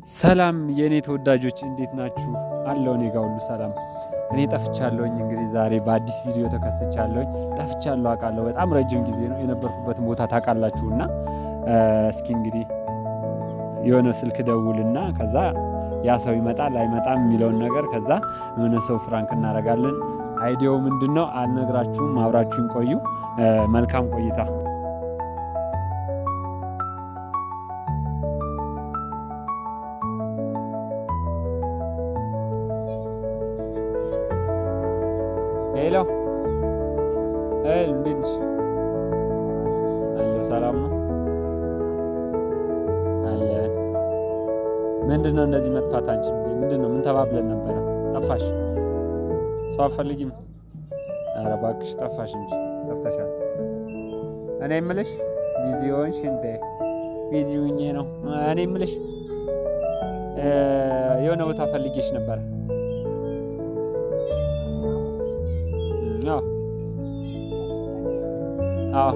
ሰላም የእኔ ተወዳጆች እንዴት ናችሁ? አለው እኔ ጋር ሁሉ ሰላም። እኔ ጠፍቻለሁኝ። እንግዲህ ዛሬ በአዲስ ቪዲዮ ተከስቻለሁኝ። ጠፍቻለሁ አውቃለሁ። በጣም ረጅም ጊዜ ነው፣ የነበርኩበትን ቦታ ታውቃላችሁ። እና እስኪ እንግዲህ የሆነ ስልክ ደውልና ከዛ ያ ሰው ይመጣል አይመጣም የሚለውን ነገር፣ ከዛ የሆነ ሰው prank እናደርጋለን። Idea ው ምንድን ነው አልነግራችሁም። አብራችሁን ቆዩ። መልካም ቆይታ። Hello፣ እንዴት ነሽ? አለሁ፣ ሰላም ነው አለን። ምንድን ነው እንደዚህ መጥፋት? አንቺ ምንድን ነው? ምን ተባብለን ነበረ? ጠፋሽ። ሰው አትፈልጊም? ኧረ እባክሽ ጠፋሽ እንጂ፣ ጠፍተሻል። እኔ የምልሽ busy ሆንሽ እንዴ? Busy ሁኜ ነው። እኔ የምልሽ የሆነ ቦታ ፈልጌሽ ነበር። አዎ አዎ፣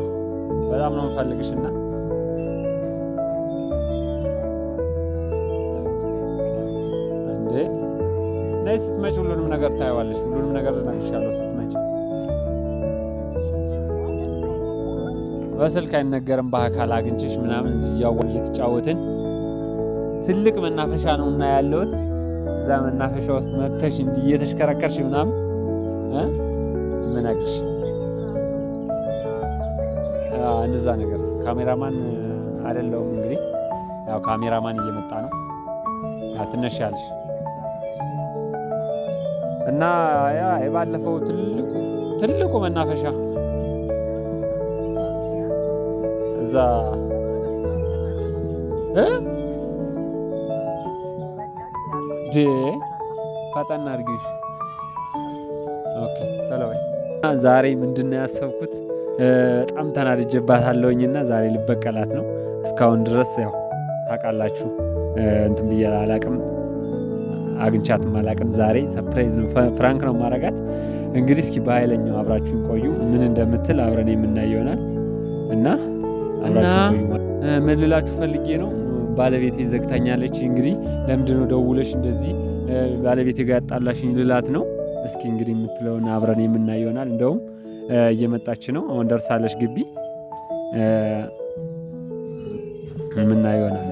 በጣም ነው የምፈልግሽ። እና እንዴ ነይ፣ ስትመጪ ሁሉንም ነገር ታየዋለሽ። ሁሉንም ነገር እነግርሻለሁ ስትመጪ። በስልክ አይነገርም፣ በአካል አግኝቼሽ ምናምን እዚህ እየተጫወትን፣ ትልቅ መናፈሻ ነው እና ያለሁት እዛ መናፈሻ ውስጥ መጥተሽ እንዲህ እየተሽከረከርሽ ምናምን የምነግርሽ እንደዛ ነገር። ካሜራማን አይደለሁም፣ እንግዲህ ያው ካሜራማን እየመጣ ነው። ትነሻለሽ እና ያ የባለፈው ትልቁ ትልቁ መናፈሻ እዛ እ ዴ ፈጠን አድርጊሽ። Okay፣ ቶሎ በይ። ዛሬ ምንድን ነው ያሰብኩት? በጣም ተናድጄባታለሁኝና ዛሬ ልበቀላት ነው። እስካሁን ድረስ ያው ታውቃላችሁ እንትን ብዬ አላቅም፣ አግኝቻትም አላቅም። ዛሬ surprise ነው፣ prank ነው ማረጋት። እንግዲህ እስኪ በኃይለኛው አብራችሁን ቆዩ። ምን እንደምትል አብረን የምናየው ይሆናል። እና አብራችሁን ቆዩ። ምን ልላችሁ ፈልጌ ነው፣ ባለቤቴ ዘግታኛለች። እንግዲህ ለምንድን ነው ደውለሽ እንደዚህ ባለቤቴ ጋር ያጣላሽኝ ልላት ነው። እስኪ እንግዲህ የምትለውን አብረን የምናየው ይሆናል። እንደውም እየመጣች ነው፣ አሁን ደርሳለች ግቢ፣ የምናየው ይሆናል።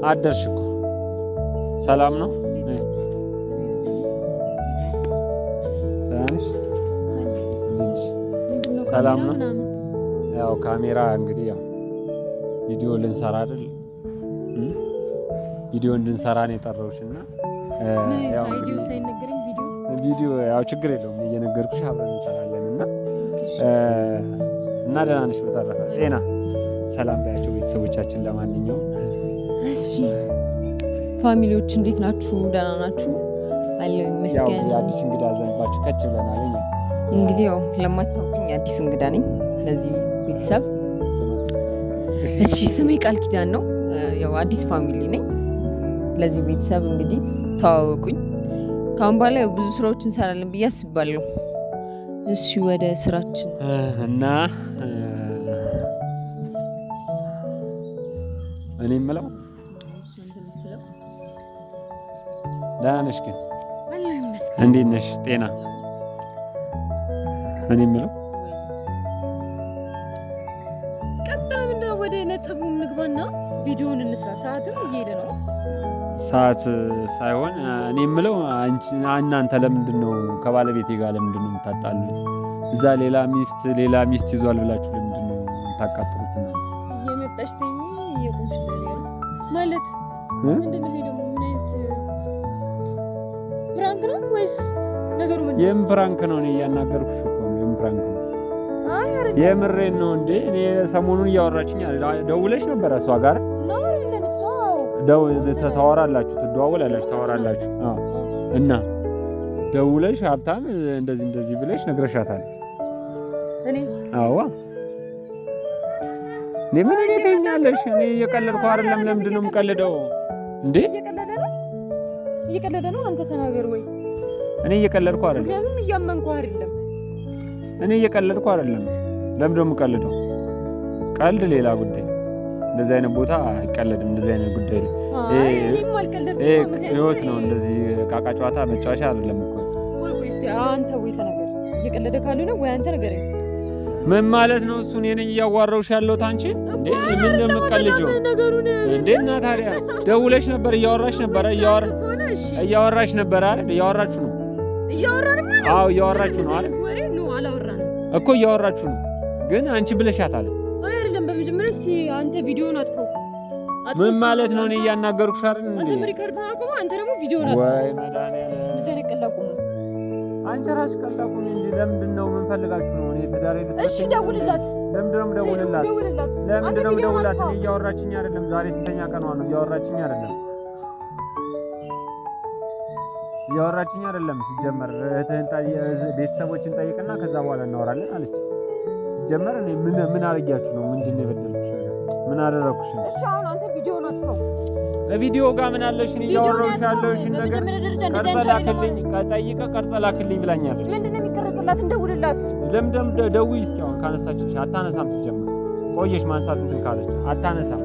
አደርሽ እኮ፣ ሰላም ነው? ደህና ነሽ? ሰላም ነው? ያው ካሜራ እንግዲህ ያው ቪዲዮ ልንሰራ አይደል? ቪዲዮ እንድንሰራ ነው የጠራሁሽ። እና ያው ቪዲዮ ያው ችግር የለውም፣ እየነገርኩሽ አብረን እንሰራለን። እና ደህና ነሽ? በተረፈ ጤና፣ ሰላም በያቸው ቤተሰቦቻችን። ለማንኛውም እሺ family ዎች፣ እንዴት ናችሁ? ደህና ናችሁ? አለሁ ይመስገን። ያው አዲስ እንግዳ ዘንባችሁ ከች ብለናል። እንግዲህ ያው ለማታውቁኝ አዲስ እንግዳ ነኝ ለዚህ ቤተሰብ። እሺ፣ ስሜ ቃል ኪዳን ነው። ያው አዲስ family ነኝ ለዚህ ቤተሰብ። እንግዲህ ተዋወቁኝ። ከአሁን በኋላ ያው ብዙ ስራዎች እንሰራለን ብዬ አስባለሁ። እሺ፣ ወደ ስራችን። እና እኔ የምለው ደህና ነሽ ግን? እንዴት ነሽ? ጤና? እኔ የምለው ቀጥታ ምንድነው፣ ወደ ነጥቡ እንግባና ቪዲዮውን እንስራ። ሰዓትም እየሄደ ነው። ሰዓት ሳይሆን እኔ የምለው እናንተ ለምንድን ነው ከባለቤቴ ጋር ለምንድን ነው የምታጣሉኝ? እዛ ሌላ ሚስት ይዟል ብላችሁ ለምንድን ነው የምታቃጥሉት? እየመጣሽ ተኝ እየቆምሽ ማለት ምንድን ነው? ይሄ ደግሞ ምን አይነት prank ነው ወይስ ነገሩ ምንድን ነው? የምን prank ነው? እኔ እያናገርኩሽ እኮ ነው። የምን prank ነው? የምሬን ነው እንዴ። እኔ ሰሞኑን እያወራችኝ ደውለሽ ነበረ እሷ ጋር ታወራላችሁ፣ ትደዋወላላችሁ፣ ታወራላችሁ። እና ደውለሽ ሀብታም እንደዚህ እንደዚህ ብለሽ ነግረሻታል። እኔ? አዋ፣ እኔ ምን፣ እኔ ተኛለሽ። እኔ እየቀለድኩ አይደለም። ለምንድን ነው የምቀልደው? እንዴ እየቀለደ ነው፣ እየቀለደ ነው። አንተ ተናገር ወይ። እኔ እየቀለድኩ አይደለም። ምክንያቱም እያመንኩ አይደለም። እኔ እየቀለድኩ አይደለም። ለምንድን ነው የምቀልደው? ቀልድ ሌላ ጉዳይ። እንደዚህ አይነት ቦታ አይቀለድም። እንደዚህ አይነት ጉዳይ ላይ እኔም አልቀለድኩም። ህይወት ነው። እንደዚህ ዕቃ ጨዋታ መጫወቻ አይደለም እኮ። ቆይ ቆይ እስኪ አንተ ወይ ተናገር። እየቀለደ ካልሆነ ወይ አንተ ንገረኝ። ምን ማለት ነው? እሱን እኔ ነኝ እያዋራሁሽ ያለሁት አንቺ እንዴ ምን እንደምትቀልጂው እንዴ? እና ታዲያ ደውለሽ ነበር፣ እያወራሽ ነበር፣ እያወራሽ ነበር አይደል? እያወራችሁ ነው። አዎ እያወራችሁ ነው አይደል? እኮ እያወራችሁ ነው፣ ግን አንቺ ብለሻታል። አይደለም። በመጀመሪያ እስኪ አንተ ቪዲዮውን አጥፈው። ምን ማለት ነው? እኔ እያናገርኩሽ አይደል እንዴ? አንተ record ኡን አቁመው፣ አንተ ደግሞ ቪዲዮውን አጥፈው። ወይ መድኃኒዓለም፣ እንደዚህ አይነት ቀልድ አቁመው። አንቺ እራስሽ ቀልድ አቁሚ እንጂ ለምንድን ነው? ምን ፈልጋችሁ ነው? እኔ ትዳሬ እሺ፣ ደውልላት። ለምንድን ነው የምደውልላት? ለምንድን ነው የምደውልላት? እኔ እያወራችኝ አይደለም። ዛሬ ስንተኛ ቀኗ ነው? እያወራችኝ አይደለም። እያወራችኝ አይደለም። ሲጀመር እህትህን ቤተሰቦችን ጠይቅና ከዛ በኋላ እናወራለን አለች። ሲጀመር እኔ ምን ምን አድርጊያችሁ ነው? ምንድን ነው የበደልኩሽ ነገር? ምን አደረኩሽ? እሺ አሁን አንተ ቪዲዮውን አጥፋው። ቪዲዮ ጋር ምን አለሽ? እኔ እያወራሁሽ ያለሁሽን ነገር ቀርጸህ ላክልኝ፣ ጠይቀህ ቀርጸህ ላክልኝ ብላኛለች። ምንድን ነው የሚቀረጽላት? እንደውልላት። ለምንድን ነው ደውዪ እስኪ። አሁን ካነሳችልሽ አታነሳም። ሲጀመር ቆየሽ ማንሳት እንትን ካለች አታነሳም፣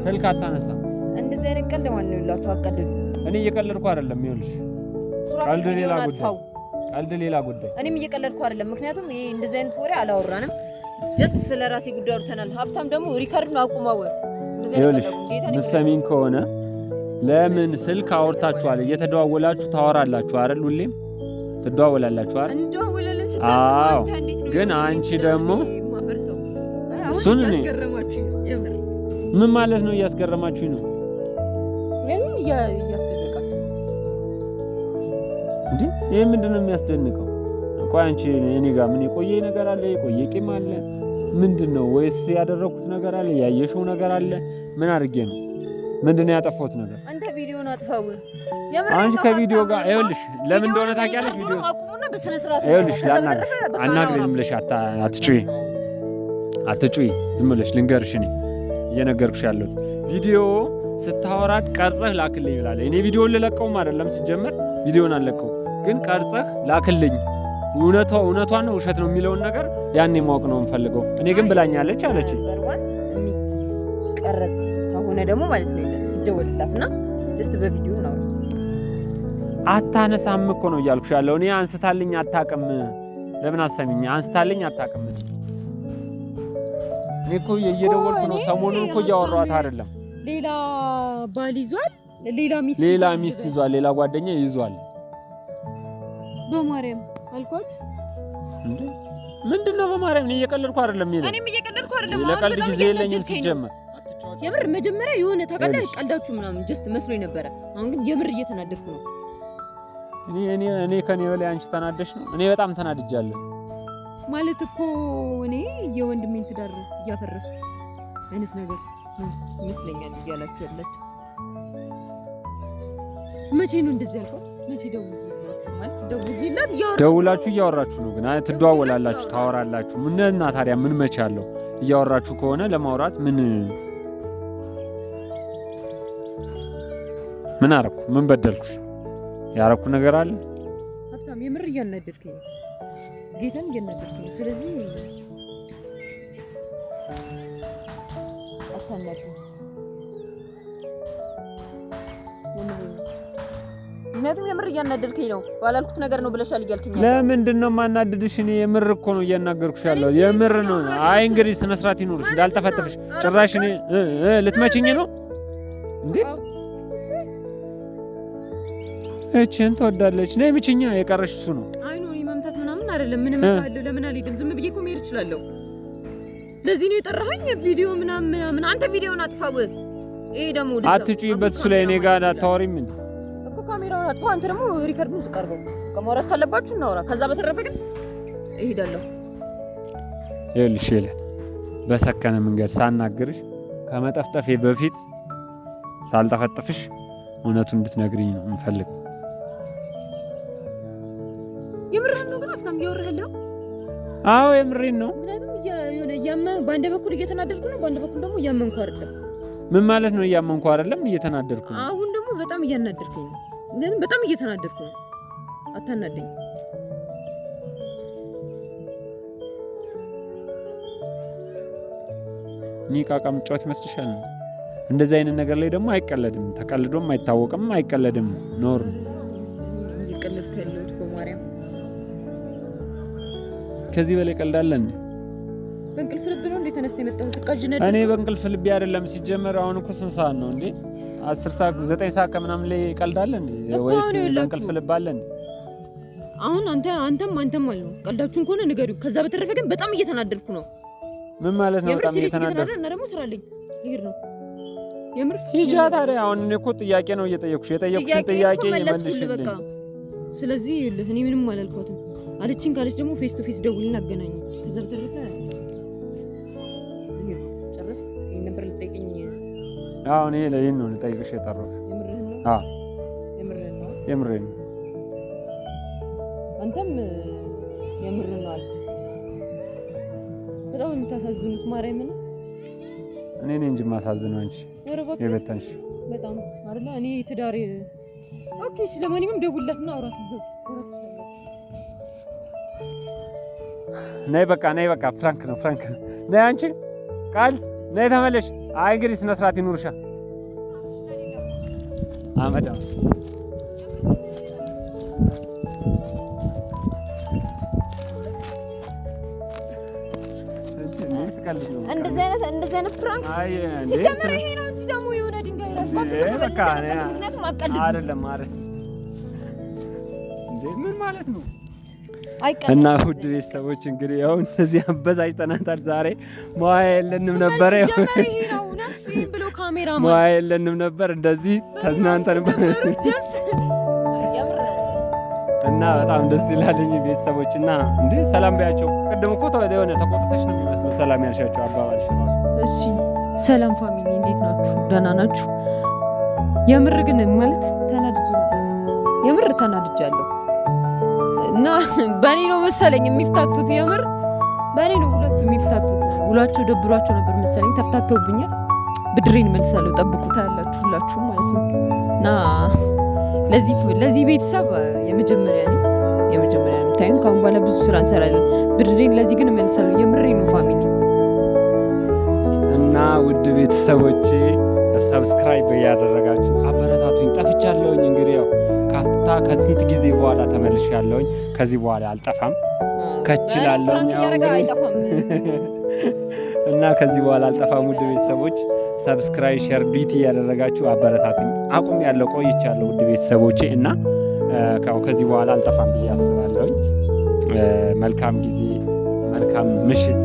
ስልክ አታነሳም። እንደዚህ አይነት ቀልድ ማለት ነው ይላችሁ። አትቀልዱ። እኔ እየቀለድኩ አይደለም። ይኸውልሽ ቀልድ ሌላ ጉዳይ፣ ቀልድ ሌላ ጉዳይ። እኔም እየቀለድኩ አይደለም። ምክንያቱም ይሄ እንደዚህ አይነት ወሬ አላወራንም። just ስለ ራሴ ጉዳይ አውርተናል። ሀብታም ደግሞ record ኡን አቁመው። ይኸውልሽ ምትሰሚኝ ከሆነ ለምን ስልክ አውርታችኋል? እየተደዋወላችሁ ታወራላችሁ አይደል? ሁሌም ትደዋወላላችሁ አይደል? አዎ። ግን አንቺ ደግሞ እሱን እኔ ምን ማለት ነው? እያስገረማችሁኝ ነው እንዴ? ይሄ ምንድን ነው የሚያስደንቀው? ቆይ አንቺ እኔ ጋር ምን የቆየ ነገር አለ? የቆየ ቂም አለ? ምንድን ነው? ወይስ ያደረኩት ነገር አለ? ያየሽው ነገር አለ? ምን አድርጌ ነው? ምንድን ነው ያጠፋሁት ነገር? አንተ ቪዲዮውን አጥፋው። አንቺ ከቪዲዮ ጋር ይኸውልሽ፣ ለምን እንደሆነ ታውቂያለሽ? ቪዲዮ አቁሙና በስነ ስርዓት ይኸውልሽ፣ ላናግርሽ፣ አናግሪ። ዝም ብለሽ አትጩይ፣ አትጩይ። ዝም ብለሽ ልንገርሽ፣ እኔ እየነገርኩሽ ያለሁት ቪዲዮ ስታወራት ቀርጸህ ላክልኝ ብላለች። እኔ ቪዲዮውን ልለቀውም አይደለም ሲጀመር፣ ቪዲዮውን አልለቀውም፣ ግን ቀርጸህ ላክልኝ እውነቷን ነው ውሸት ነው የሚለውን ነገር ያኔ ማወቅ ነው የምፈልገው። እኔ ግን ብላኛለች አለች። የሚቀረጽ ከሆነ ደግሞ ማለት ነው ይደወልላትና just በቪዲዮ ነው። አታነሳም እኮ ነው እያልኩሽ ያለው። እኔ አንስታልኝ አታውቅም። ለምን አሰሚኝ? አንስታልኝ አታውቅም። እኔ እኮ እየደወልኩ ነው። ሰሞኑን እኮ እያወራኋት አይደለም። ሌላ ባል ይዟል፣ ሌላ ሚስት ሌላ ሚስት ይዟል፣ ሌላ ጓደኛ ይዟል። በማርያም አልኳት። እንዴ ምንድን ነው በማርያም? እኔ እየቀለድኩ አይደለም። እኔም እየቀለድኩ አይደለም። ለቀልድ ጊዜ የለኝም ሲጀመር። የምር መጀመሪያ የሆነ ታውቃለህ፣ ቀልዳችሁ ምናምን just መስሎኝ ነበረ። አሁን ግን የምር እየተናደድኩ ነው። እኔ እኔ እኔ ከኔ በላይ አንቺ ተናደሽ ነው። እኔ በጣም ተናድጃለሁ። ማለት እኮ እኔ የወንድሜን ትዳር እያፈረስኩ አይነት ነገር ይመስለኛል እያላችሁ ያላችሁት። መቼ ነው እንደዚህ ያልኳት? መቼ ደውዬላት ማለት ደውዬላት ደውላችሁ እያወራችሁ ነው፣ ግን ትደዋወላላችሁ፣ ታወራላችሁ። ምን እና ታዲያ ምን መቼ አለው? እያወራችሁ ከሆነ ለማውራት ምን ምን አረኩ? ምን በደልኩሽ? ያረኩ ነገር አለ? ሀብታም የምር እያናደድከኝ ነው፣ ጌታን እያናደድከኝ ነው። ስለዚህ አታናድኝ። ምክንያቱም የምር እያናደድከኝ ነው። ባላልኩት ነገር ነው ብለሻል እያልከኝ ያለው። ለምንድን ነው የማናድድሽ? እኔ የምር እኮ ነው እያናገርኩሽ ያለው፣ የምር ነው። አይ እንግዲህ ስነ ስርዓት ይኑርሽ፣ እንዳልተፈተፍሽ። ጭራሽ እኔ ልትመችኝ ነው እንዴ? እችን ትወዳለች ነይ ምችኛ። የቀረሽ እሱ ነው። አይ ነው እኔ መምታት ምናምን አይደለም። ምን እመታለሁ? ለምን አልሄድም? ዝም ብዬ እኮ መሄድ እችላለሁ። ለዚህ ነው የጠራኸኝ? ቪዲዮ ምናምን ምናምን። አንተ ቪዲዮውን አጥፋው። ይሄ ደግሞ አትጩይበት እሱ ላይ እኔ ጋር አታወሪም እንዴ? እኮ ካሜራውን አጥፋው። አንተ ደግሞ record ኡን ዝቅ አድርገው። ከማውራት ካለባችሁ እናውራ። ከዛ በተረፈ ግን እሄዳለሁ። ይኸውልሽ ሄለን፣ በሰከነ መንገድ ሳናግርሽ ከመጠፍጠፌ በፊት ሳልጠፈጥፍሽ እውነቱን እንድትነግሪኝ ነው የምፈልገው። የምርህን ነው ግን ሀብታም እያወራህ ያለው? አዎ የምሬን ነው። ምክንያቱም የሆነ በአንድ በኩል እየተናደድኩ ነው፣ በአንድ በኩል ደግሞ እያመንኩ አይደለም። ምን ማለት ነው? እያመንኩ አይደለም፣ እየተናደድኩ ነው። አሁን ደግሞ በጣም እያናደድከኝ ነው። ግን በጣም እየተናደድኩ ነው። አታናደኝ። እኔ ዕቃ ዕቃ የምጫወት ይመስልሻል? እንደዚህ አይነት ነገር ላይ ደግሞ አይቀለድም። ተቀልዶም አይታወቅም፣ አይቀለድም። ኖር እየቀለድኩ ያለሁት በማርያም። ከዚህ በላይ ቀልዳለን? በእንቅልፍ ልብ ነው እንዴ ተነስተህ የመጣኸው? ስቃጅ ነህ። እኔ በእንቅልፍ ልቤ አይደለም። ሲጀመር አሁን እኮ ስንት ሰዓት ነው እንዴ? 10 ሰዓት 9 ሰዓት ከምናምን ላይ ቀልዳለ እንዴ? ወይስ በእንቅልፍ ልብ አለ እንዴ? አሁን አንተም አንተም አለው ቀልዳችሁን ከሆነ ንገሪው። ከዛ በተረፈ ግን በጣም እየተናደድኩ ነው። ምን ማለት ነው? በጣም እየተናደድኩ እና ደግሞ ስራ አለኝ ልሄድ ነው። የምር ሂጃ። ታዲያ አሁን እኔ እኮ ጥያቄ ነው እየጠየኩሽ። የጠየኩሽን ጥያቄ መልሽልኝ። ስለዚህ ይኸውልህ እኔ ምንም አላልኳትም። አለችኝ ካለች ደግሞ face to face ደውልና አገናኘኝ። ከዛ በተረፈ ጨረስኩ። ይሄን ነበር ልጠይቀኝ። አዎ እኔ ለይሄን ነው ልጠይቅሽ የጠራሁት። የምርህን ነው? አዎ የምርህን ነው። የምሬን ነው። አንተም የምርህን ነው አልክ። በጣም የምታሳዝኑት ማርያምን። እኔ ነኝ እንጂ የማሳዝነው አንቺ የበተንሽ በጣም አይደለ? እኔ ትዳሬ okay። እሺ ለማንኛውም ደውልላትና አውራት እዛው። ነይ በቃ ነይ በቃ prank ነው prank ነው። ነይ አንቺ ቃል ነይ ተመለሽ። አይ እንግዲህ ስነ ስርዓት ይኑርሻ። አመዳ እንደዚህ አይነት prank ሲጀመር ይሄ ነው እንጂ ደግሞ የሆነ ድንጋይ ራስ በቃ አይደለም አይደል እንዴ? ምን ማለት ነው? እና ውድ ቤተሰቦች እንግዲህ ያው እነዚህ አበሳጭተናታል። ዛሬ መዋያ የለንም ነበር፣ መዋያ የለንም ነበር። እንደዚህ ተዝናንተን እና በጣም ደስ ይላልኝ ቤተሰቦች። እና እንዴ ሰላም በያቸው። ቅድም እኮ የሆነ ተቆጥተሽ ነው የሚመስለው ሰላም ያልሻቸው አባባልሽ ራሱ። እሺ ሰላም family፣ እንዴት ናችሁ? ደህና ናችሁ? የምር ግን ማለት ተናድጄ ነበር። የምር ተናድጃለሁ። እና በእኔ ነው መሰለኝ የሚፍታቱት። የምር በእኔ ነው ሁለቱ የሚፍታቱት። ውሏቸው ደብሯቸው ነበር መሰለኝ ተፍታተውብኛል። ብድሬን መልሳለሁ፣ ጠብቁት ያላችሁ ሁላችሁ ማለት ነው። እና ለዚህ ቤተሰብ የመጀመሪያ ነኝ፣ የመጀመሪያ ነው የምታዩን። ከአሁን በኋላ ብዙ ስራ እንሰራለን። ብድሬን ለዚህ ግን መልሳለሁ። የምሬ ነው family። እና ውድ ቤተሰቦቼ subscribe እያደረጋችሁ አበረታቱኝ። ጠፍቻለሁኝ እንግዲህ ያው ካፍታ ከስንት ጊዜ በኋላ ተመልሻለሁኝ። ከዚህ በኋላ አልጠፋም ከችላለሁኝ እና ከዚህ በኋላ አልጠፋም። ውድ ቤተሰቦች subscribe፣ share፣ duet እያደረጋችሁ አበረታቱኝ። አቁም ያለው ቆይቻለሁ ውድ ቤተሰቦቼ እና ከዚህ በኋላ አልጠፋም ብዬ አስባለሁኝ። መልካም ጊዜ፣ መልካም ምሽት።